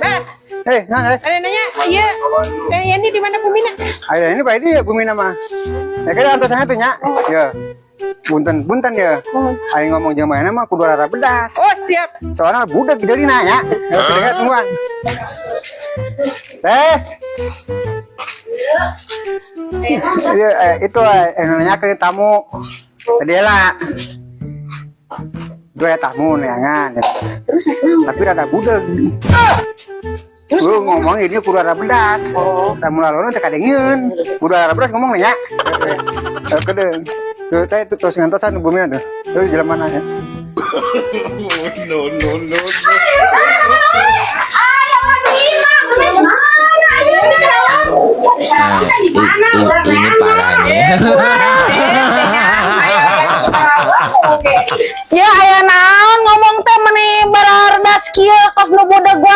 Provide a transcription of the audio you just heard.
Bah, Eh, nah, eh. ada nanya, iya, Teh Yani di mana bumina? Ayo ini Pak ini ya bumi nama. Ya kan antosan itu nya. Ya. Punten punten ya. Ayo ngomong jeung mana mah kudu rada pedas. Oh, siap. Soalnya budak jadi nanya. Ya, dengar tungguan. Teh. Iya, itu nanya ke tamu. Tadi lah. Dua tamu neangan. Terus apa? Tapi rada budak. Lu ngomong ini kudu rada pedas. Oh. Tamu lalu teh kadengeun. Kudu rada pedas ngomong nya. Kede. Tuh teh itu terus ngantosan bumi tuh. Terus jalan mana ya? No, no, no, no.